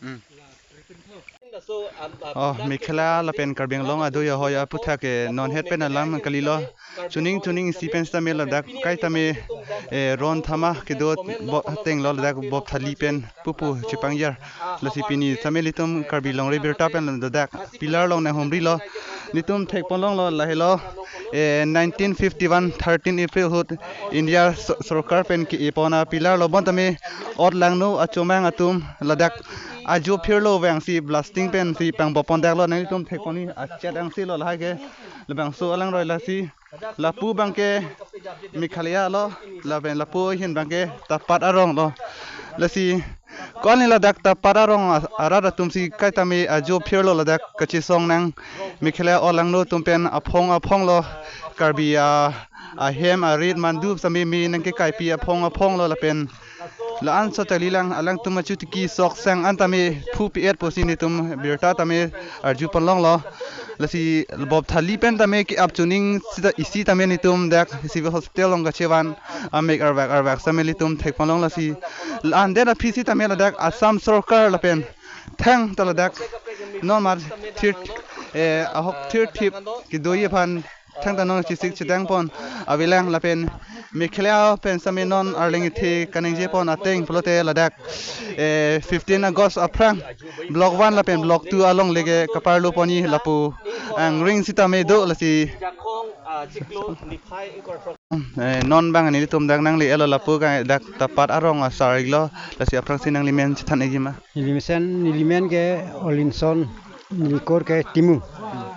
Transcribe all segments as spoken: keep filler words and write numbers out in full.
Mm. Oh, Meghalaya lapen Karbi Anglong adui ahoi aputhak ke non het pen alam kalilo. Chuning chuning isi pen sitame ladak kaitame, eh, ron thama kedo bo tenglo ladak bop thali pen pupu chepangjar. Lasi pini sitame ilitum Karbi Longri Birta pen ladak pillar along nanghumrilo. Nelitum thekponlonglo lahelo, eh, nineteen fifty-one thirteen April ahut India so- sorkar pen ke-epon apillar lo bonta me ot langno achomang atum ladak ajo phirlo vangsi blasting pensi pangbopon daklo, nanglitum thekponji achet angsi lo lahai ke labangso alangroi lasi lapu abangke Meghalaya lo, lapen lapu ahin abangke Tapat arong lo. Lasi ko-an ladak Tapat arong a- arat atumsi kaitame ajo phirlo ladak kachesong nang Meghalaya ot langno atum pen aphong aphong lo Karbi a- ahem arit mandu sitame me nangkekaipi aphong aphong lo lapen la-an so charli lang alangtum achu tiki sok sang an tame phu pi-et pusi nelitum birta tame arjuponlonglo. Lasi bop thali pen tame ke-ap chuning sita isi tame nelitum dak civil hospital along kachevan amek arvak arvak sitame nelitum thekponlong lasi la-an det aphi sitame ladak Assam sorkar lapen thangta ladak non mar thir eh, ahok thirthip kedoji aphan thangta non chesik chedangpon avelang lapen Meghalaya pen sitame non arleng ithe kaningjepon ateng pulote ladak, eh, fifteen August aphrang Block one lapen Block two along leke kaparlo ponji lapu angring sitame do lasi. Eh, non abang nelitum dak nangli-etlo lapu ke dak Tapat arong asar iklo lasi aphrangsi nangli men chethan ikji ma? Neli mesen, neli men ke Olinson, neli kor ke Timu.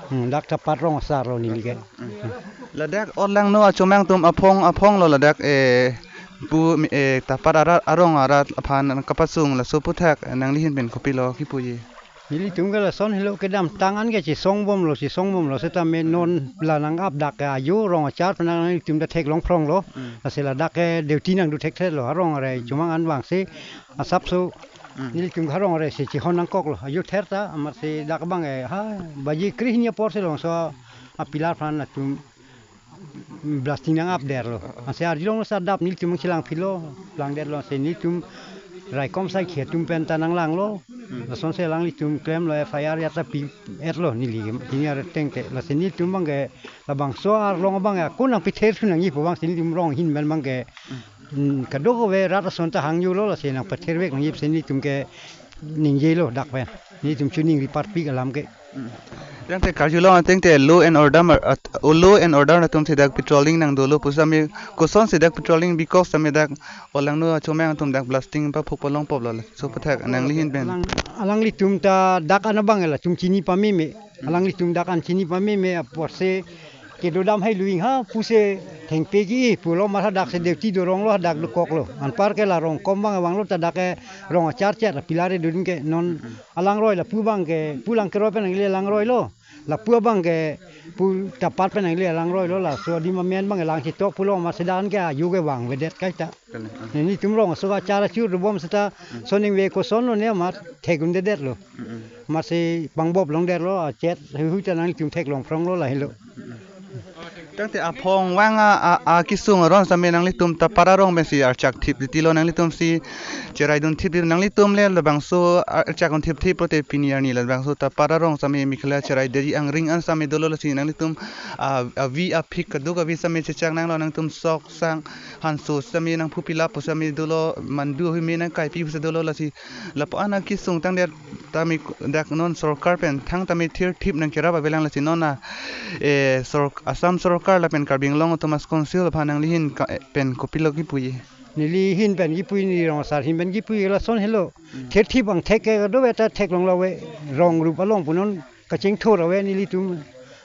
Hmm, dak Tapat rong asar lo neli ke. Ladak ot langno achomang atum aphong aphong lo ladak, eh, pu, eh, Tapat arat arong arat aphan kapasung laso aputhak nangli ahin pen kopilo kipuji? Nelitum ke lason helo kedamtang an ke chesongbomlo, chesongbomlo sitame non la nang-ap dak ke ajo rong achar pen nanglitum ta theklong phronglo. Mm. Lasi ladak ke duty nangdo thekthelo arong are chomang an vangsi asapso. Mm. Nelitum arong are si chihon nangkoklo ajo ther ta amatsi dak abang eh ha baji kre hini apor si longso apillar aphan latum blasting nang-ap derlo. Ansi arjulong sa adap nelitum chelang philo, plang derlo, ansi nelitum raikom sai khe atum pen ta nanglanglo. Hmm. Lasonsi alanglitum klemlo F I R ya ta pi-etlo neli, neli arteng te. Lasi nelitum abang ke labangso arlong abang ya ko nangpether thu nangji pu abangsi nelitum rong ahin pen abang ke, hmm, kadokave rat ason ta hangjulo, lasi nangpether vek nangji pusi nelitum ke ningjelo dak pen. Nelitum chuning ripat pik alam ke. Mm. Tangte karjulong ateng te law and order mar-, at-, o law and order atum si dak patrolling nangdolo pusitame kosonsi dak patrolling because tame dak ot langno achomang atum dak blasting paphuk palongpoplo laso aputhak nangli ahin pen. Alang, alanglitum ta dak an abang latum chini pameme. Mm. Alanglitum dak an chini pameme aporsi kedodam hai luing ha pusi thengpe ki pulo mar hadak si duty doronglo hadak dokoklo. Anpar ke la rong kom abang vanglo ta dak ke rong achar chet apillar dodun ke non. Mm. Alangroi lapu abang ke, pu lang keroi pen nangle alangroilo. Lapu abang ke, pu Tapat pen nangle alangroilo, laso adim amen abang lang chitok pulo, amatsi dak an ke ajo ke vangvedet kaita. Kali, ah. Nelitum rong aso achar achur dobom seta, hmm, soningve kosonlo ne amat thek-un-edetlo. Mm, mm. Amatsi pangbop long derlo, achet hui hui ta nanglitum theklong phronglo lahelo. Tangte aphong vang a, a, akesung aron sitame nanglitum Tapat arong pensi archak thip titilo, nanglitumsi cheraidun thip titilo, nanglitum le labangso archak un thip thip pulote pini arni labangso Tapat arong sitame Meghalaya cheraidetji angring an sitame dolo, lasi nanglitum a, avi aphik kadokave sitame chechak nanglo, nangtum sok sang hanso sitame nangphu pilap pu sitame dolo, mandu ahuime nangkaipi pusi dolo, lasi lapu an akesung tangdet tame dak non sorkar pen thang tame thirthip nangkerap avelang, lasi non a, eh, sork-, Assam sorkar lapen Karbi Anglong Autonomous Council aphan nangli ahin ka-, eh, pen kopilo kipuji? Neli ahin pen kipuji, neli rong asar ahin pen kipuji lason helo. Hmm. Thirthip angthek ke kadokave ta theklonglo ave, rong rup along pu non kachingthur ave nelitum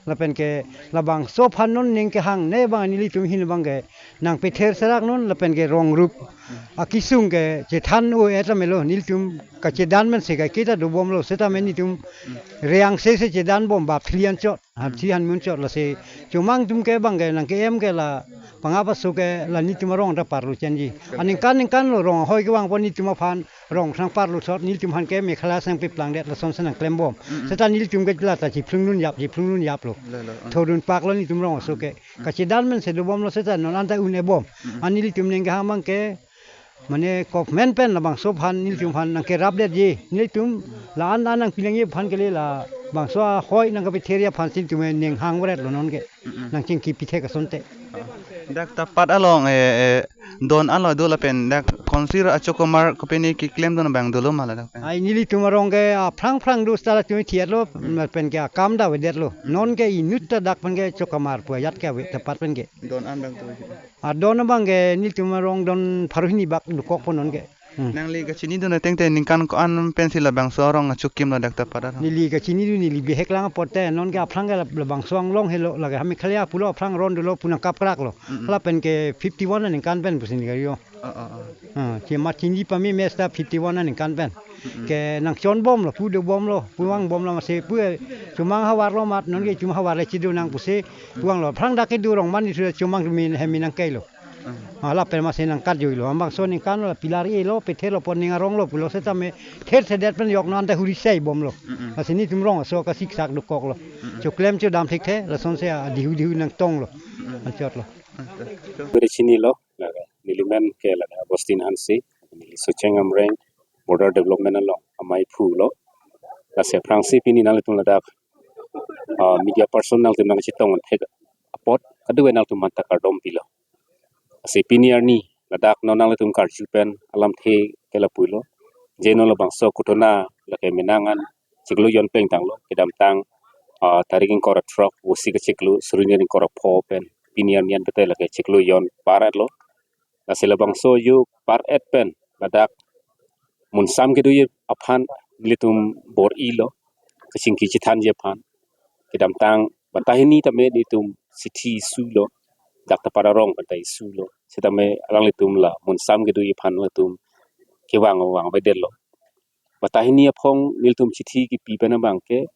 lapen ke labangso aphan non ning kehang ne abang nelitum ahin abang ke nangpether serak non lapen ke rong rup akesung ke chethan o-et amelo, nelitum kachedan mensi kaiketa dobomlo sitame nelitum rengse se chedanbom bap thili anchot, hapsi hanmun chot, lasi chomang atum ke abang ke nangke-em ke la pangap aso ke la nelitum arong ta parlo chenji. Aningkan ningkan lo rong ahoi kevangpon nelitum aphan rong sang parlo sot, nelitum aphan ke Meghalaya sang peplangdet lasonsi nangklembom. Mm, mm. Seta nelitum ke la ta chiphlungnun jap, chiphlungnun japlo. Lo, lo, mm. Thodun paklo nelitum rong aso ke. Mm. Kachedan mensi dobomlo seta non anta un-ebom. Mm, mm. An nelitum ning kehang abang ke Mane government pen labangso aphan nelitum aphan nangkerapdetji. Nelitum la-an an nangpi nangji aphan kali, labangso ahoi nangkapetheri aphan si nelitum ning hang varetlo non ke. Mm-mm. Nangchingki pithe ke asonte. Dak Tapat along, eh, eh, don alo do lapen dak Konsir Achokomar kopine keklemdun abang dolo ma ladak pen? Ai nelitum arong ke aphrang phrang do seta latum thiatlo, mm, pen ke akam ta avedetlo. Non ke inut ta dak pen ke Chokomar pu ajat ke ave Tapat pen ke. Don an abang do. Adon abang ke nelitum arong don pharo hini bak dokokpo non ke. Hmm. Nangli kachinidun ateng te ningkan ko-an pensi labangso arong achokim ladak Tapat arong? Neli kachinidun neli bihek lang apot te non ke aphrang ke labangso anglong helo, lake ha Meghalaya pulo aphrang ron dolo pu nangkapkraklo. Mm-mm. Lapen ke fifty-one aningkan pen pusi neli kayo. Oh, oh, oh. Ah, che ma chini pame mesta fifty-one aningkan pen. Mm-mm. Ke nangchonbomlo, pu dobomlo, pu vangbomlo masi pu, eh, chomang havarlo mat non ke chomang havar le chido nang pusi pu vanglo. Aphrang dak kedo rong man isu chomang min he min nangkailo. Mm. Ah, lapen masi nangkatjuilo. Labangso aningkan lo pilar elo, pethelo pon ning aronglo pulo setame thersedet pen yok non anta huri sei bomlo. Mm-mm. Masi nelitum rong aso kasiksak dokoklo. Mm-mm. Choklem chodam thekthe, lasonsi adihu dihu nangtonglo. Mm-mm. Anchotlo. Beri chinilo, laga neli men ke laga Agustin Hanse, neli Socheng Amreng, Border Development along amei phulo. Lasi aphrangsi pini nanglitum ladak, ah, media person nangtum nangchetong thek apot, kadokave nangtum aphan ta kardom pilo. Lasi pini arni ladak non nanglitum karju pen alamthe ke lapulo. Je non labangso kutona lake menang an chiklo jon plengtanglo, kedamtang, ah, tarik ingkoi ra throk, Vosik achiklo, suri ingkoi ra pho pen pini arni an pete lake chiklo jon par-etlo. Lasi labangso yo par-et pen ladak munsam kedoji aphan nelitum bor-ilo, kachingki chethanji aphan. Kedamtang bata hini tame nelitum chithi isulo, dak Tapat arong pen ta isulo. Setame alanglitum la munsam kedoji aphan alanglitum kevang vang avedetlo. Bata hini aphong nelitum chithi kipi pen abang ke,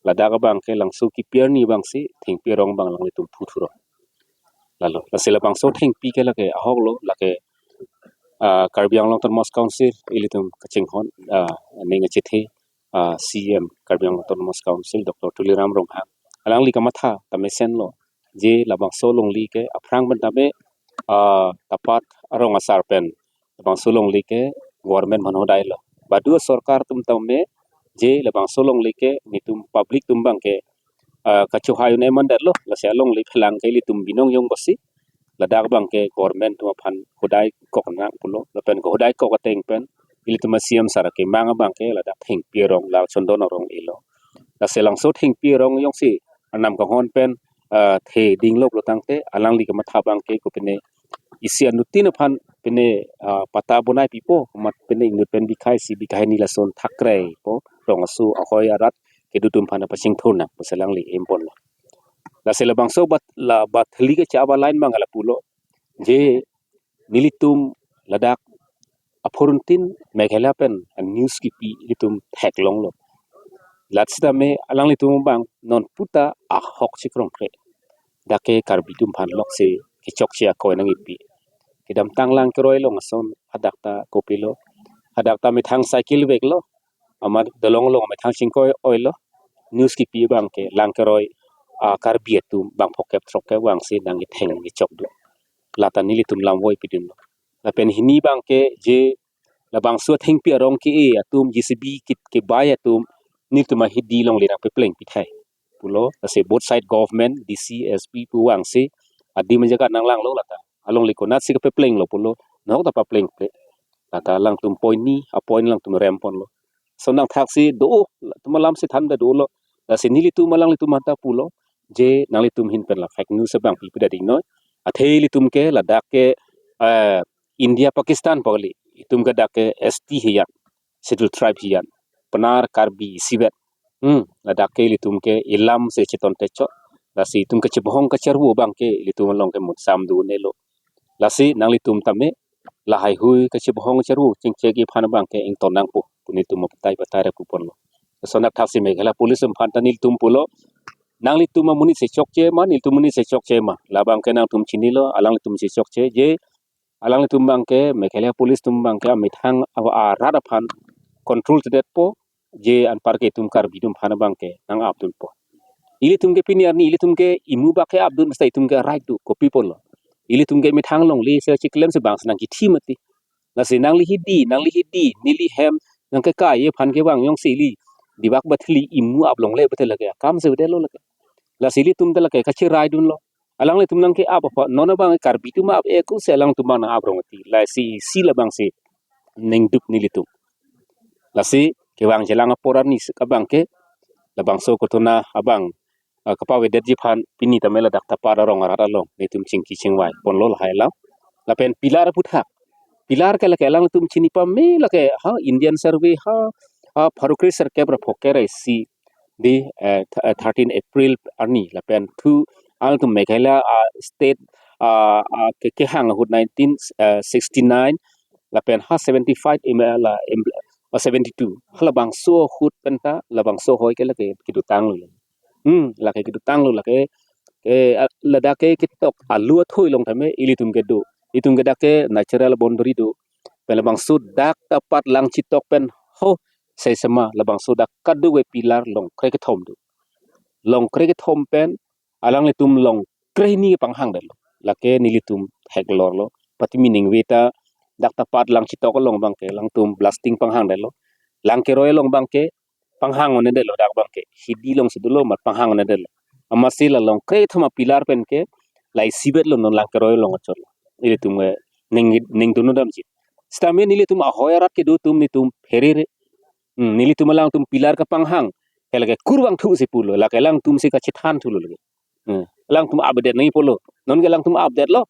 ladak abang ke labangso kipi arni abangsi thengpi arong abang alanglitum phuthuro. Lalo, lasi labangso thengpi ke lake ahoklo, lake, ah, Karbi Anglong Autonomous Council, ilitum kachinghon, ah, ning achethe, ah, C E M Karbi Anglong Autonomous Council, Doctor Tuliram Ronghang. Alangli kamatha ta mesenlo, je labangso alongle ke aphrang pen tame, ah, Tapat arong asar pen labangso alongle ke government aphan hodailo. Badu sorkar atum tame je labangso alongle ke nelitum public atum abang ke, ah, kachohai un-e mandetlo, lasi alongle phelang ke ilitum binong jong basi ladak abang ke government atum aphan hodai kok nang pulo, lapen ke hodai kok ateng pen ilitum a-C E M sir akemang abang ke ladak thengpi arong la chondon arong elo. Lasi labangso thengpi arong jongsi arnam kanghon pen, ah, the dinglo pulo tangte alangli kamatha abang ke kopine isi anuttin aphan pine, ah, patta bonai pipo, mat pine inut pen bikhai isi bikhai hini lason thakre po, rong aso ahoi arat kedo atum aphan pachingthur nang pusi alangli imponlo. Lasi labangso bat la bat theli kecha-ap aline abang ke lapulo, je nelitum ladak aphuruntin Meghalaya pen news kipi ilitum theklonglo. Lasi tame alanglitum abang non puta ahok chikrongkre. Dak ke Karbi atum aphan loksi kechokche akoi nangkipi. Kedamtang Langkeroi along ason hadak ta kopilo. Hadak ta methang cycle veklo. Amat dolong along methang chingkoi oilo. News kipi abang ke Langkeroi, ah, Karbi atum bang phokep throkkep vangsi nangketheng nangkechok do. Lata nelitum lamvoi pidunlo. Lapen hini abang ke je labangso thengpi arong ke-e atum, J C B kit kebai atum, nelitum ahidi alongle nangpepleng pithai pulo. Lasi both side government, D C, S P pu vangsi adim ajaga nanglanglo lata. Alongle konatsi kepeplenglo pulo, nahok ta paplengple. Lata alangtum point ni, a-point alangtum remponlo. So nangthaksi do, atum alamsi than ta dolo. Lasi nelitum alanglitum aphanta pulo, je nanglitum ahin pen la fake news abang pipe dadinnoi. Athe ilitum ke ladak ke, eh, India Pakistan pakali. Itum ke dak ke S T hiyan, Scheduled Tribe hiyan. Penar Karbi isivet. Hmm, ladak ke ilitum ke ilam si cheton techot. Lasi itum kachebohong kacharvo abang ke ilitum along ke munsam do-un-elo. Lasi nanglitum tame lahai hui kachebohong kacharvo chingchek-ji aphan abang ke ington nangpo pu nelitum apatai patai ra puponlo. Lason athak si Meghalaya Police atum aphanta nelitum pulo, nanglitum amonit si chokche ma, nelitum amonit si chokche ma, labang ke nangtum chinilo, alanglitum si chokche, je alanglitum abang ke, Meghalaya Police atum abang ke amethang ava arat aphan control-tedetpo, je anpar ke itum Karbi atum aphan abang ke nang-apdunpo. Ilitum ke pini arni, ilitum ke imu bak ke apdun, mesti itum ke right do, kopi pulo. Ilitum ke methang longle si chiklemsi bang si nangkithi mati. Lasi nangli hidi, nangli hidi, neli hem, nangkekai aphan kevang jongsi ili dibak bathili imu aplong le bathil lake, akam si bathil lo lake. Lasi ilitum ta lake kachirai dunlo. Alanglitum nangke-ap apot, non abang Karbi atum ap-e ako si alangtum abang nang-ap rong ti. Lasi isi labangsi ningduk nelitum. Lasi kevang chelang apor arni abangke, labangso kotona abang, ah, kapavedetji aphan pini tame ladak ta para rong arat along netum chingki chingvai ponlo lahai alam. Lapen pillar aphuthak. Pillar ke lake alangtum chini pame lake, ha, Indian Survey, ha, ha, pharo kre sirkep ra phongo ra isi di, eh, th-, eh, thirteen April arni lapen thu alangtum Meghalaya, ah, state, ah, ah, ke, kehang ahut nineteen, eh, sixty-nine lapen ha seventy-five em-, la, em-, ah, seventy-two. Ha labangso ahut penta labangso ahoi ke lake kedotanglo. Hmm, lake kedotanglo lake, eh, ah, ladak ke ketok alu athoi along tame ilitum kedo. Itum ke dak ke natural boundary do. Pen labangso dak ta pat lang chitok pen ho, sai sema labangso dak kadokave pillar long krekethom do. Long krekethom pen alanglitum long krehini panghangdetlo. Lake nelitum theklorlo. Pati meaning ve ta dak ta pat lang chitok along abangke alangtum blasting panghangdetlo. Lang keroi along abangke panghang-onedetlo dak abangke. Hidi alongsi dolo amat panghang-onedetlo. Amatsi la long kre thoma pillar pen ke la isibetlo non lang keroi along achotlo. Ilitum ke ning, ningdun-o damji. Sitame nelitum ahoi arat kedo atum netum pherere. Hmm, nelitum alangtum pillar kapanghang ke lake kurvangthu si pulo, lake alangtum si kachethan thulo lake. Hmm, alangtum update nangji pulo. Non ke alangtum update lo.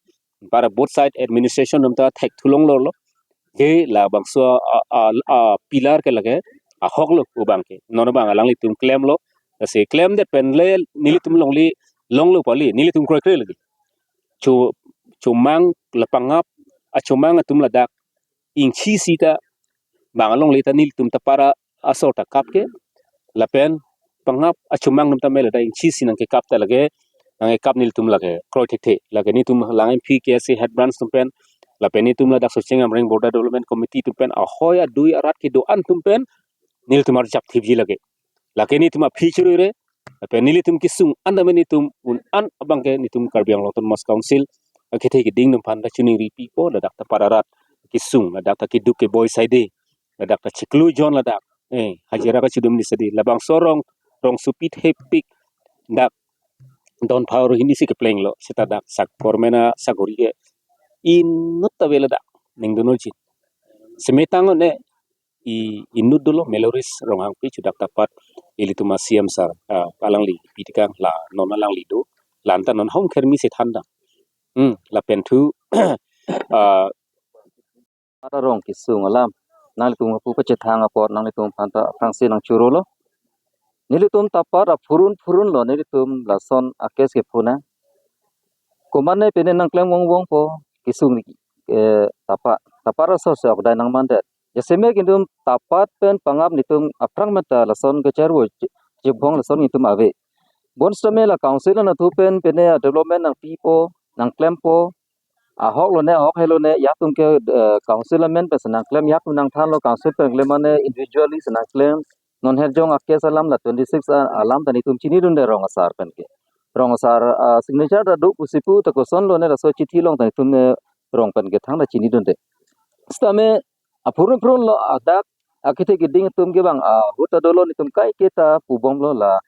Para both side administration atum ta thekthulong lorlo. Je labangso a, a, a pillar ke lake ahok lo pu abangke. Non abang alanglitum klemlo. Lasi klemdet pen le nelitum longli longlo pali, nelitum kroikre lagi. Cho, chomang la pangap, achomang atum ladak ingchi sita bang alongle ta nelitum ta para asor ta kap ke, lapen pangap achomang atum ta mele ta ingchi si nangkekap ta lake, nangkekap nelitum lake kroi thekthe. Lake netum lang M P K S A head branch atum pen, lapen netum ladak Socheng Amreng Border Development Committee atum pen, ahoi adui arat kedo-an atum pen nelitum arjap thipji lake. Lake netum aphi churure, lapen nelitum kesung an tame netum un-an abangke netum Karbi Anglong Autonomous Council akethe keding atum aphan ta chiningri pipo, ladak ta para arat kesung, ladak ta keduk keboi saide, ladak ta chiklo jon ladak, eh, hajira kachidum ni saide, labangso rong, rongsopi thepik dak don pharo hini si keplenglo, seta dak sak kormena sakori ke inut ta ave ladak, ningdun-o ji. Semetang one i inut dolo Meloris Ronghangpi chudak ta pat ilitum a-C M sir, ah, alangli pitikang la non alangli do, la-an ta non hom khermi si thandam. Hmm, lapen thu, ah, para rong kesung alam nanglitum pu pachethang apor nanglitum aphan ta aphrangsi nangchurolo. Nelitum ta pat aphurun phurun lo nelitum lason a-case kephuna. Komane pene nangklem vong vongpo kesung ni, eh, ta pat, ta pat asor se okdai nangmandet. Jasemet netum ta pat pen pangap netum aphrang meta lason kacharvo je-, jebong lason netum ave. Bonsitame la council anatthu pen pene a-development nangpipo, nangklempo. Ahok lone, ahok helone, yatum ke, eh, council amen pen si nangklem, yatum nangthanlo council pen klem mane individually si nangklem. Non herjong a-case alam la twenty-six a-, alam ta netum chinidunde rong asar pen ke. Rong asar, ah, signature ta do pusi pu ta kosonlo ne laso chithi along ta netum ne rong pen ke thangta chinidunde. Sitame aphurun phurun lo adak akethe keding atum kevang ahut ta dolo netum kaiketa pubomlo la.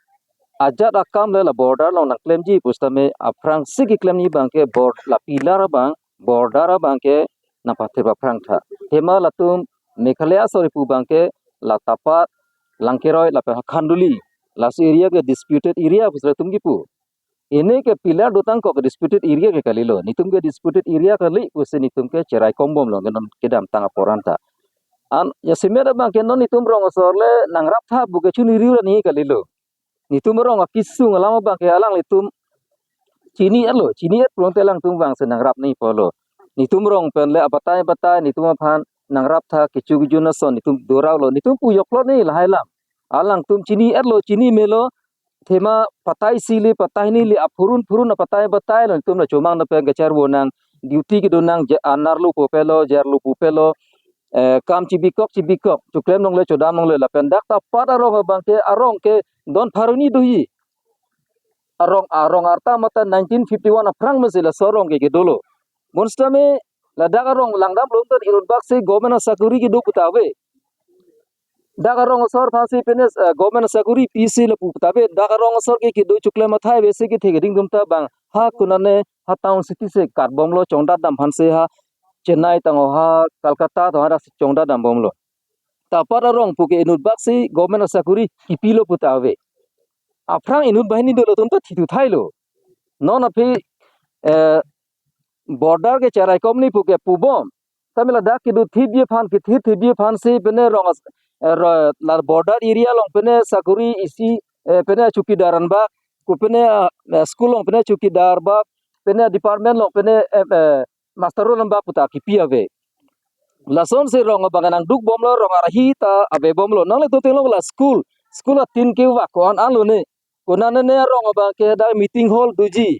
Ajat akam le la border along nangklemji pusitame aphrangsi keklemji abangke bor-, la pillar abang, border abangke nangpathir aphrang tha. Athema latum Meghalaya asor ipu abangke la ta pat Langkeroi lapen Khanduli, laso area ke disputed area pusi latum kipu. Ini ke pillar dotang kok ke disputed area ke kalilo. Netum ke disputed area kali pusi netum ke cherai kombomlo ke non kedamtang apor anta. An jasemet abangke non netum rong asor le nangrap tha pu ke chuniri ra ni kalilo. Netum rong akesung alam abangke alanglitum chini-etlo, chini-et pulote alangtum vangsi nangrap nangji pulo. Netum rong pen le abatai batai netum aphan nangrap tha kecho kejun ason netum doraulo, netum pu joklo ni lahai alam. Alangtum chini-etlo, chini melo, athema patai isi le, patai hini le, aphurun phurun apatai batai lo, netum la chomang na pen kacharvo nang, duty kedo nang, je an arlo pupelo, je arlo pupelo, eh, kam chibikok, chibikok, choklem longle, chodam longle, lapen dak ta pat arong abangke, arong ke don pharo hini doji. Arong, arong arta mate nineteen fifty-one aphrang mesi laso arong ke kedolo. Bonsitame Ladak arong langdam longton inut bak si government asakuri kedo puta ave. Dak arong asor aphan si pine, eh, government asakuri pisi lapu puta ave. Dak arong asor ke kedo chuklem athai ave si kethe keding atum ta bang ha konane ha town city si katbomlo chongdat dam aphan si ha Chennai tangho ha Kolkata tangho ha si chongdat dambomlo. Ta apar arong puke inut bak si government asakuri kipilo puta ave. Aphrang inut banghini dolo atum ta thithu thailo. Non aphi, eh, border ke cherai komni puke pubom. Tame ladak kedo thipji aphan, kethir thipji aphan si pine rong as-, eh, ro-, la border area along pine sakuri isi, eh, pine chowkidar anbak, ko pine, ah, eh, school along pine chowkidar bak, pine department along pine, eh, eh, master roll anbak puta kipi ave. Lasonsi rong abang nangdukbomlo, rong arhi ta avebomlo. Nanglitum theklong la school, school atin kevak ko-an anlo ne. Konane ne arong abang ke dak meeting hall doji.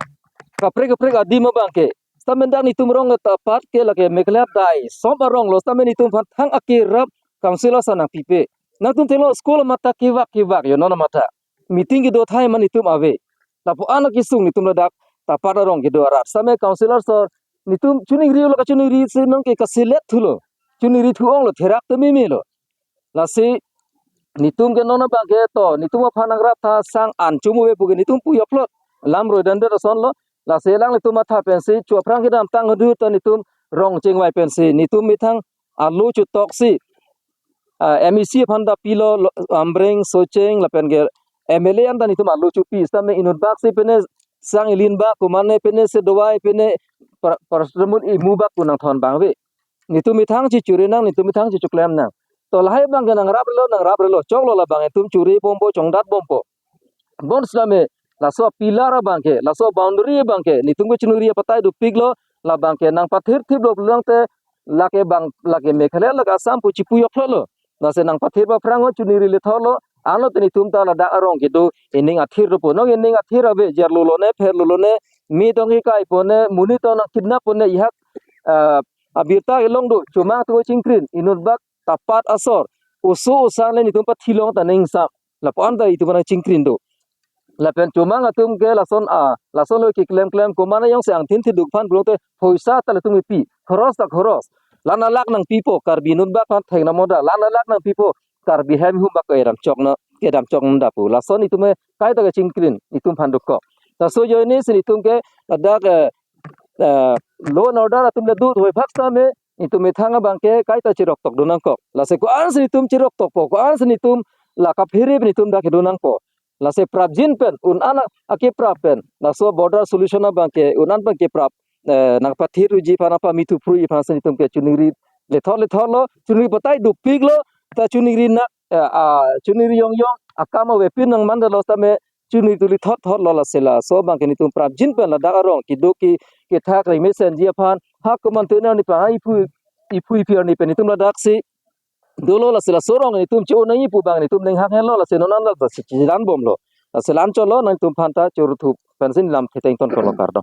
Kaprek kaprek adim abang ke. Sitame dak netum rong ta apar ke lake Meghalaya dai som arong lo, sitame netum aphan thang akerap councillor sa nangpipe. Nangtum theklong school amat ta kevak kevak yo non amat ta. Meeting kedo athai amat netum ave. Lapu-an akesung netum ladak ta apar arong kedo arat. Sitame councillor sir netum choningri lo, kachoningri si nong ke kaselet thulo. Choningri thu-onglo, therak ta memelo. Lasi netum ke non abang ke to, netum aphan nangrap tha, sang an chomu ave puke netum pu joklot. Lam roi dan ber asonlo. Lasi alanglitum matha pensi chu aphrang kedamtang ahut ta netum rong chingvai pensi netum methang alo chotoksi, ah, M A C aphan ta pilo, lo, Ambreng, Socheng, lapen ke M L A an ta netum alo chopi. Sitame inut bak si pine sang ilin bak, komane pine se dawai, pine par-, paracetamol imu bak ko nangthon abang ave. Netum methang chechure nang, netum methang chechoklem nang. To lahai abang ke nangrap relo, nangrap relo. Choklo labang netum chure bompo, chongdat bompo. Bonsitame laso pillar abang ke, laso boundary abang ke netum ke choningri apatai dopiklo, labang ke nangpathir thiplo pulang te lake bang, lake Meghalaya lake Assam pu chipu joklotlo. Lasi nangpathir aphrang choningri lethotlo. Anlo te netum ta ladak arong kedo ening athir dopo. Non ening athir ave, jarlo lone, pherlo lone, mi tong kekai pone, monit tong nangkidnap pone, ihak, ah, abirta kelong do, chomang atum chingkrin, inut bak ta apar asor, oso osang le netum pathilong ta nengsam. Lapu-an ta itum nangchingkrin do. Lapen chomang atum ke lason a, lason lo keklem klem, komane jongsi angthin thiduk aphan pulote poisa ta latum kipi, khoros ta khoros. Lan alak nangpipo, Karbi inut bak aphan thek namo da, lan alak nangpipo, Karbi hem hum bak kedam chok na, kedam chok na da pu. Lason itum ke kaita kachingkrin, itum aphan dokok. Laso ajoine si netum ke ladak, eh, eh, law and order atum le do thoi bak sitame, netum methang abang ke kaita cheroktok do nangkok. Lasi ko-ansi netum cheroktokpo, ko-ansi netum la kaphere netum dak kedo nangpo. Lasi prapjin pen, un-an akeprap pen, laso border solution abang ke, un-an abang keprap, eh, nangpathir unji aphan, nangpamithu phru unji aphan si netum ke choningri lethot lethotlo, choningri apatai dopiklo, ta choningri na, eh, ah, choningri yong yong akam avepin nangmandetlo sitame choningri tu lethot thotlo. Lasi laso abang ke netum prapjin pen ladak arong kedo ke, kethak rengmesenji aphan, ha komantu ne nephan, ha iphu, iphu iphi arni pen netum ladak si dolo, lasi laso arong netum che-o nangji pu abang netum ning hang henlo, lasi non an lasi chelan bomlo. Lasi la-an chotlo, nangtum aphan ta choruthup pensi lam keteng ton kolo, kardom.